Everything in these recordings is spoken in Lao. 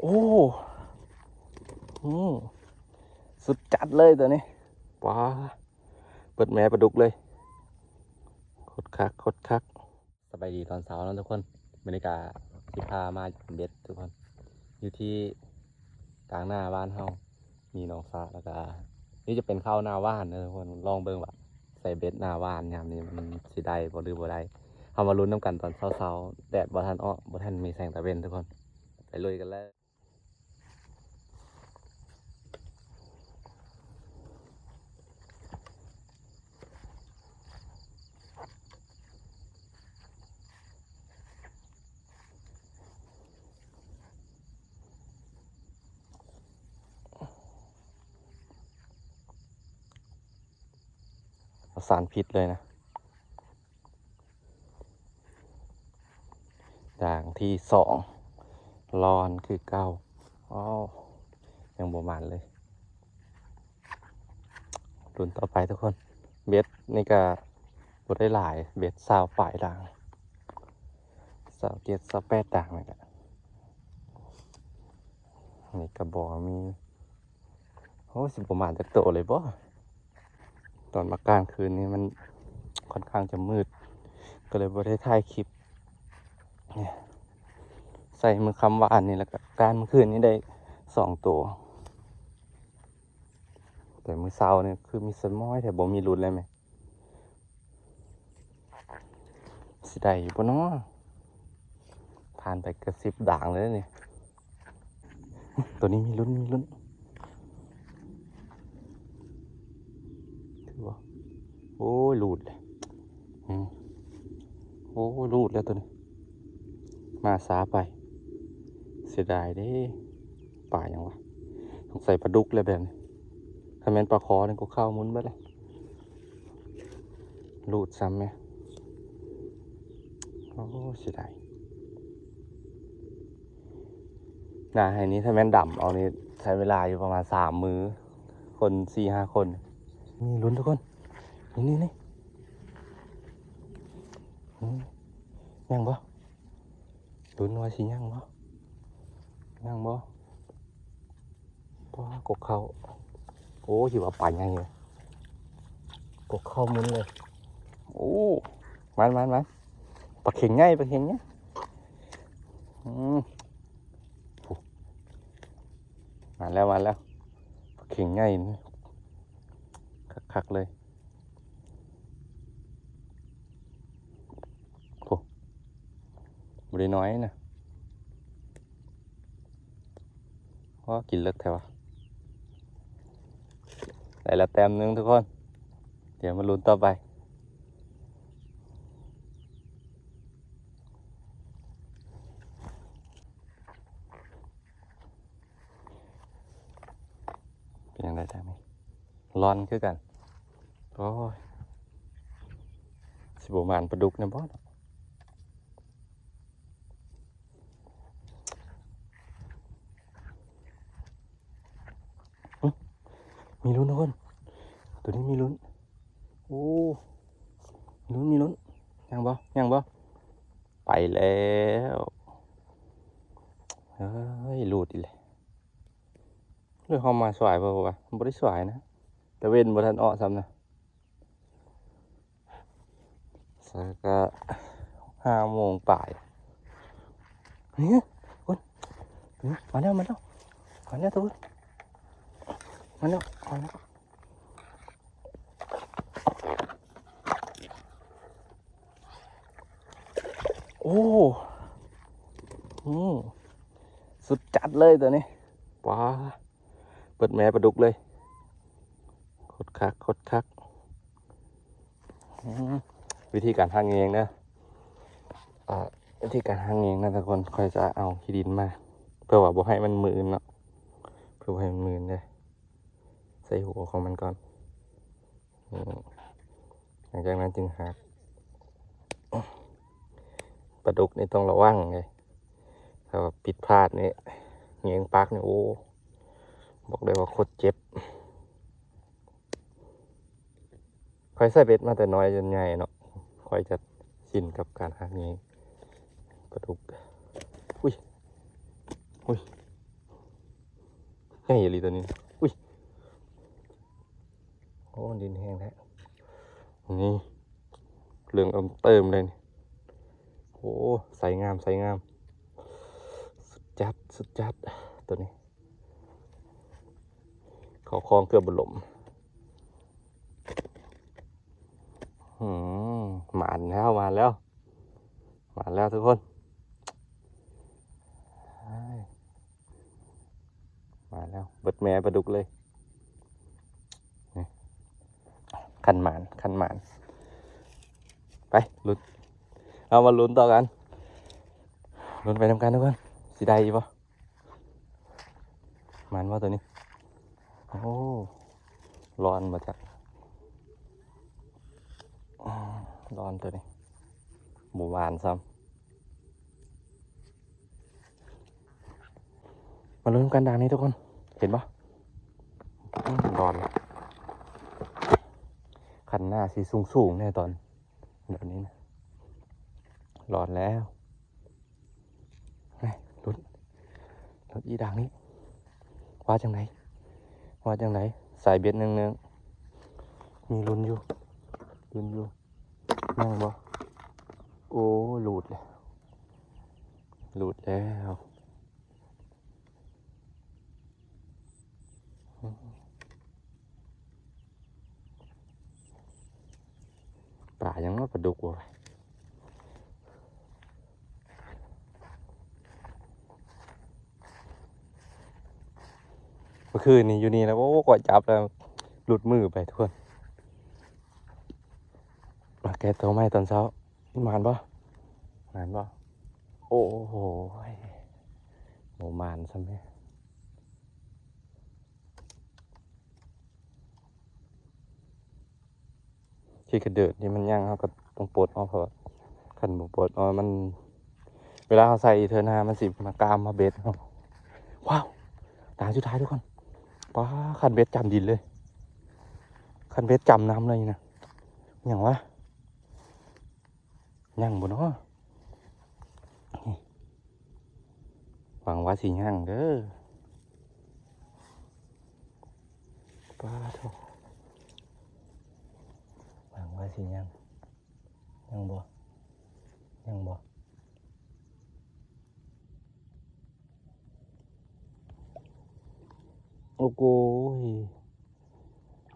ອ້ ອືມ ສຸດຈັດເລີຍໂຕນີ້. ປາ ເປີດແມ່ປາດຸກເລີຍ. ໂຄດຄັກ ໂຄດຄັກ. ສະບາຍດີຕອນເຊົ້າເນາະທຸກຄົນ. ມື້ນີ້ກະຊິພາມາເບັດທຸກຄົນ ຢູ່ທີ່ກາງນາບ້ານເຮົາ ມີໜອງສະ ແລ້ວກະນີ້ຈະເປັນເຂົ້າໜ້າຫວ່ານເດີທຸກຄົນ. ລອງເບິ່ງວ່າໃສ່ເບັດໜ້າຫວ່ານຍາມນີ້ມັນຊິໄດ້ບໍ່ ຫຼືບໍ່ໄດ້. ເຮົາມາລຸ້ນນຳກັນຕອນເຊົ້າໆ ແດດບໍ່ທັນອອກ ບໍ່ທັນມີແສງຕາເວັນທຸກຄົນ. ໄປລຸຍກັນເລີຍ. ບໍ່ມີສານພິດເລີຍນະ. ດ່າງທີສອງ ລອນຄືເກົ່າ. ອ້າວ ຍັງບໍ່ໝານເລີຍ. ລຸ້ນຕໍ່ໄປທຸກຄົນ. ເບັດນີ້ກະບໍ່ໄດ້ຫຼາຍ ເບັດຊາວປາຍດ່າງ ຊາວເຈັດ ຊາວແປດດ່າງນີ້ແຫຼະ. ນີ້ກະບໍ່ມີ ໂອ້ ຊິບໍ່ໝານຈັກໂຕເລີຍບໍ? ຕອນມາກາງຄືນນີ້ມັນຄ່ອນຂ້າງຈະມືດ ກໍເລີຍບໍ່ໄດ້ຖ່າຍຄລິບ. ນີ້ ໃສ່ມື້ຄ່ຳວານນີ້ ແລ້ວກໍກາງມື້ຄືນນີ້ໄດ້ສອງໂຕ. ແຕ່ມື້ເຊົ້ານີ້ຄືມີສະໝອຍແທ້ ບໍ່ມີຫຼຸດເລີຍແມ. ຊິໄດ້ຢູ່ບໍ່ນໍ? ຜ່ານໄປເກືອບສິບດ່າງແລ້ວນີ້. ໂຕນີ້ມີລຸ້ນ ມີລຸ້ນ. ຖືບໍ່? ໂອ້ຍ ຫຼຸດເລີຍ. ອືມ ໂອ້ຍ ຫຼຸດແລ້ວໂຕນີ້. ມາຊ້າໄປ ເສຍດາຍເດ້. ປາຫຍັງວະ? ສົງໄສປາດຸກແຫຼະແບບນີ້. ຄັນແມ່ນປາຄໍນີ້ກໍເຂົ້າໝຸນເບິດແລ້ວ. ຫຼຸດຊ້ຳແມ. ໂອ້ ເສຍດາຍ. ນາໄຮ່ນີ້ຖ້າແມ່ນດຳເອົານີ້ ໃຊ້ເວລາຢູ່ປະມານສາມມື້ ຄົນສີ່ຫ້າຄົນ. ມີລຸ້ນທຸກຄົນ. ນີ້ໆໆ ຍັງບໍ່? ລຸ້ນວ່າຊິຍັງບໍ່? ຍັງບໍ່? ປາ ກົກເຂົ້າ. ໂອ້ ຖືວ່າປາໃຫຍ່ເລີຍ. ກົກເຂົ້າໝຸນເລີຍ. ໂອ້ ມານໆໆ ປາເຂັງໃຫຍ່ ປາເຂັງໃຫຍ່. ອືມ ມາແລ້ວ ມາແລ້ວ. ປາເຂັງໃຫຍ່ ຄັກໆເລີຍ. ໂອ້ ບໍ່ໄດ້ນ້ອຍນະ. ໂອ້ ກິນເລິກແທ້ວະ. ໄດ້ລະແຕ້ມໜຶ່ງທຸກຄົນ. ດຽວມາລຸ້ນຕໍ່ໄປ. ເປັນຈັ່ງໃດທາງນີ້? ລ່ອນຄືກັນ. ໂອ້ຍ ຊິບໍ່ໝານປາດຸກແນ່ບໍ່ເນາະ? ອື ມີລຸ້ນທຸກຄົນ. ໂຕນີ້ມີລຸ້ນ. ໂອ້ ມີລຸ້ນ ມີລຸ້ນ. ຍັງບໍ່? ຍັງບໍ່? ໄປແລ້ວ. ເອີຍ ຫຼຸດອີກແລ້ວ. ຫຼືເຮົາມາສວາຍບໍ່ວະ? ບໍ່ໄດ້ສວາຍນະ ຕາເວັນບໍ່ທັນອອກຊ້ຳນະ. ສາກະຫ້າໂມງປາຍ. ເຮີ້ຍ ໂອ້ຍ ມາແລ້ວ ມາແລ້ວ ມາແລ້ວ ທຸກຄົນ. ມາແລ້ວ ມາແລ້ວ. ໂອ້ ອືມ ສຸດຈັດເລີຍໂຕນີ້. ປາ ເປີດແມ່ປາດຸກເລີຍ. ໂຄດຄັກ ໂຄດຄັກ. ອືມ ວິທີການຫັກແຍງເດີ. ອ່າ ວິທີການຫັກແຍງນະທຸກຄົນ, ຂ້ອຍຈະເອົາຂີ້ດິນມາ ເພື່ອວ່າບໍ່ໃຫ້ມັນມື່ນເນາະ, ເພື່ອບໍ່ໃຫ້ມັນມື່ນເດ້. ໃສ່ຫົວຂອງມັນກ່ອນ. ອືມ ຫຼັງຈາກນັ້ນຈຶ່ງຫັກ. ປາດຸກນີ້ຕ້ອງລະວັງເດ້, ຖ້າວ່າຜິດພາດນີ້ ແຍງປາກນີ້ ໂອ້ ບອກໄດ້ວ່າໂຄດເຈັບ. ຂ້ອຍໃສ່ເບັດມາແຕ່ນ້ອຍຈົນໃຫຍ່ເນາະ, ຂ້ອຍຈະຊິນກັບການຫັກແຍງປາດຸກ. ອຸ້ຍ ອຸ້ຍ. ໃຫຍ່ອີ່ຫຼີໂຕນີ້. ອຸ້ຍ ໂອ້ ດິນແຮງແທ້ ນີ້ ເຫຼືອງເອີ່ມເຕີມເລີຍນີ້. ໂອ້ ໃສງາມ ໃສງາມ ສຸດຈັດ ສຸດຈັດ ໂຕນີ້. ເຂົ້າຄອງເກືອບບໍ່ລົ້ມ. ອືມ ໝານແລ້ວ ໝານແລ້ວ ໝານແລ້ວທຸກຄົນ. ມາແລ້ວ ເບິດແມ່ປາດຸກເລີຍ. ນີ້ ຄັນໝານ ຄັນໝານ. ໄປ ລຸ້ນ ເອົາມາລຸ້ນຕໍ່ກັນ ລຸ້ນໄປນຳກັນທຸກຄົນ. ຊິໄດ້ຢູ່ບໍ່? ໝານບໍ່ໂຕນີ້? ໂອ້ ຮ້ອນບໍ່ຈັກ ອືມ ຮ້ອນໂຕນີ້ ບໍ່ໝານຊ້ຳ. ມາລຸ້ນກັນດ່າງນີ້ທຸກຄົນ ເຫັນບໍ່? ອືມ ຮ້ອນ ຄັນໜ້າຊິສູງໆແນ່ຕອນແບບນີ້ນະ. ຮ້ອນແລ້ວ. ນີ້ ລຸ້ນ ລຸ້ນອີ່ດ່າງນີ້ ວ່າຈັ່ງໃດ ວ່າຈັ່ງໃດ? ສາຍເບັດເໜືອງໆ ມີລຸ້ນຢູ່ ລຸ້ນຢູ່. ຍັງບໍ່? ໂອ້ ຫຼຸດແລ້ວ ຫຼຸດແລ້ວ. ປາຫຍັງເນາະ ປາດຸກບໍ່? ເມື່ອຄືນນີ້ຢູ່ນີ້ນະ ໂອ້ ຂ້ອຍຈັບແລ້ວຫຼຸດມືໄປທຸກຄົນ. ມາແກ້ຕົວໃໝ່ຕອນເຊົ້າ. ໝານບໍ່? ໝານບໍ່? ໂອ້ໂຫ ບໍ່ໝານຊ້ຳເດ. ຂີ້ກະເດີດນີ້ມັນຍັງ ເຮົາກໍຕ້ອງປົດອອກ ເພາະວ່າຄັນບໍ່ປົດອອກມັນ ເວລາເຮົາໃສ່ເທື່ອໜ້າມັນຊິມາກ້າມມາເບັດເຮົາ. ວ້າວ ດາງສຸດທ້າຍທຸກຄົນ. ປ້າ ຄັນເບັດຈ້ຳດິນເລີຍ ຄັນເບັດຈ້ຳນ້ຳເລີຍນະ. ຫຍັງວະ? ຍັງບໍ່ເນາະ? ຫວັງວ່າຊິຍັງເດີ. ປາໂທ ຫວັງວ່າຊິຍັງ. ຍັງບໍ່? ຍັງບໍ່? ໂອ້ໂກຍ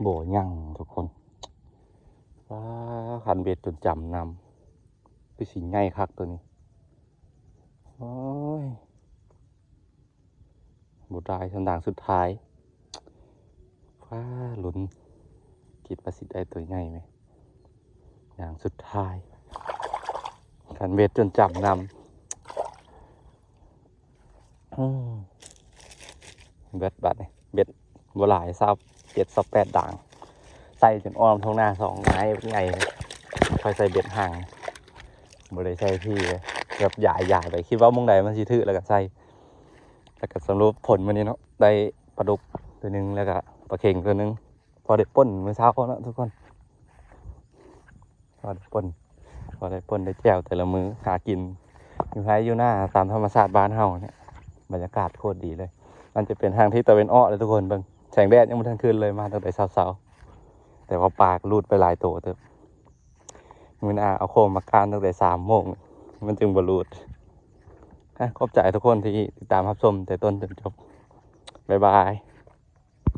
ບໍ່ຍັງທຸກຄົນ. ວ້າ ຄັນເບັດຈົນຈ້ຳນ້ຳ ຄືຊິໃຫຍ່ຄັກໂຕນີ້. ໂອ້ຍ ບໍ່ໄດ້ ສັນດາງສຸດທ້າຍ. ຟ້າ ລຸ້ນ ຄິດວ່າຊິໄດ້ໂຕໃຫຍ່ແມ. ຢ່າງສຸດທ້າຍ ຄັນເບັດຈົນຈ້ຳນ້ຳ. ອືມ ເບັດບາດນີ້ ເບັດບໍ່ຫຼາຍ ຊາວເຈັດ ຊາວແປດດາງ ໃສ່ຈົນອ້ອມທົ່ງນາສອງໄຮ່ໃຫຍ່. ຂ້ອຍໃສ່ເບັດຫາງ ບໍ່ໄດ້ໃສ່ທີ່ເລີຍ ແບບຢາຍໆໄປ ຄິດວ່າໝ່ອງໃດມັນຊິຖືກ ແລ້ວກໍໃສ່. ແລ້ວກໍສະຫຼຸບຜົນມື້ນີ້ເນາະ ໄດ້ປາດຸກໂຕໜຶ່ງ ແລ້ວກໍປາເຂັງໂຕໜຶ່ງ. ພໍໄດ້ປົ່ນມື້ເຊົ້າເນາະທຸກຄົນ ພໍໄດ້ປົ່ນ ພໍໄດ້ປົ່ນໄດ້ແຈ່ວແຕ່ລະມື້. ຫາກິນຢູ່ໄຮ່ຢູ່ນາຕາມທຳມະຊາດບ້ານເຮົານີ້ ບັນຍາກາດໂຄດດີເລີຍ. ມັນຈະເປັນທາງທິດຕາເວັນອອກເດີທຸກຄົນ. ເບິ່ງ ແສງແດດຍັງບໍ່ທັນຂຶ້ນເລີຍ ມາຕັ້ງແຕ່ເຊົ້າໆ ແຕ່ວ່າປາກໍຫຼຸດໄປຫຼາຍໂຕເຕີບ. ມື້ໜ້າເອົາໂຄມມາກ້ານຕັ້ງແຕ່ສາມໂມງ ມັນຈຶ່ງບໍ່ຫຼຸດ. ອາ ຂອບໃຈທຸກຄົນທີ່ຕິດຕາມຮັບຊົມແຕ່ຕົ້ນຈົນຈົບ. ບາຍບາຍ.